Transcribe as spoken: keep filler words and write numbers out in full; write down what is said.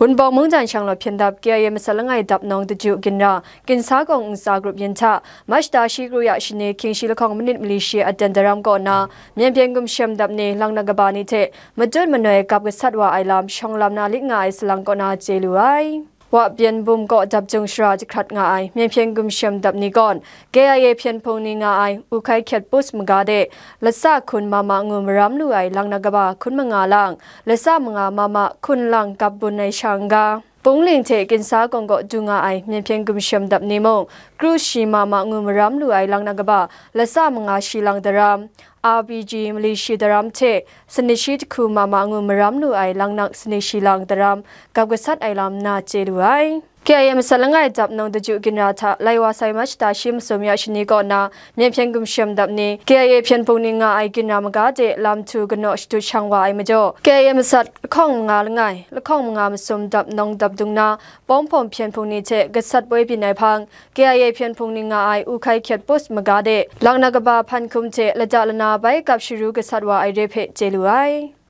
Wunpawng mungdan shanglawt hpyen dap K I A masat langai dap nawng daju ginra, Ginsa Kawng ntsa grup yin hta, Machta shi kru ya shani hkying shi lahkawng minit mali shi aten daram kaw na, Myen hpyen gumshem dap ni lang na kaba ni hte matut manoi gap gasat wa ai lam shawng lam na lit nga ai salang kaw na chye lu ai. Wa Pyen Bum kaw dap jung shara jahkrat nga ai Myen hpyen gumshem dap ni gawn, K I A hpyen hpung ni nga ai U Hkai Hkyet Pus maga de, lasa hkun mama ngu maram lu ai lang na kaba hkun manga lang, lasa manga mama hkun lang gap bun ai sha n-ga, Pungling hte Ginsa Kawng kaw du nga ai Myen hpyen gumshem dap ni mung, kru shi mama ngu maram lu ai lang na kaba, lasa manga shi lang daram, R P G mali shi daram hte sanit shi jahku mama ngu maram lu ai lang nak sanit shi lang daram gap gasat ai lam na chye lu ai. K I A masat langai dap nawng daju ginra hta lai wa sai Machta shi masum ya shani kaw na Myen hpyen gumshem dap ni, K I A hpyen hpung ni nga ai ginra maga de lam htu kanaw shadut shang wa ai majaw, K I A masat lahkawng manga langai, lahkawng manga masum dap nawng dap dung na, Pawng Hpawng hpyen hpung ni hte gasat poi byin ai hpang, K I A hpyen hpung ni nga ai U Hkai Hkyet Pus maga de, lang na kaba hpan hkum hte lada lana bai gap sharu gasat wa ai re hpe chye lu ai.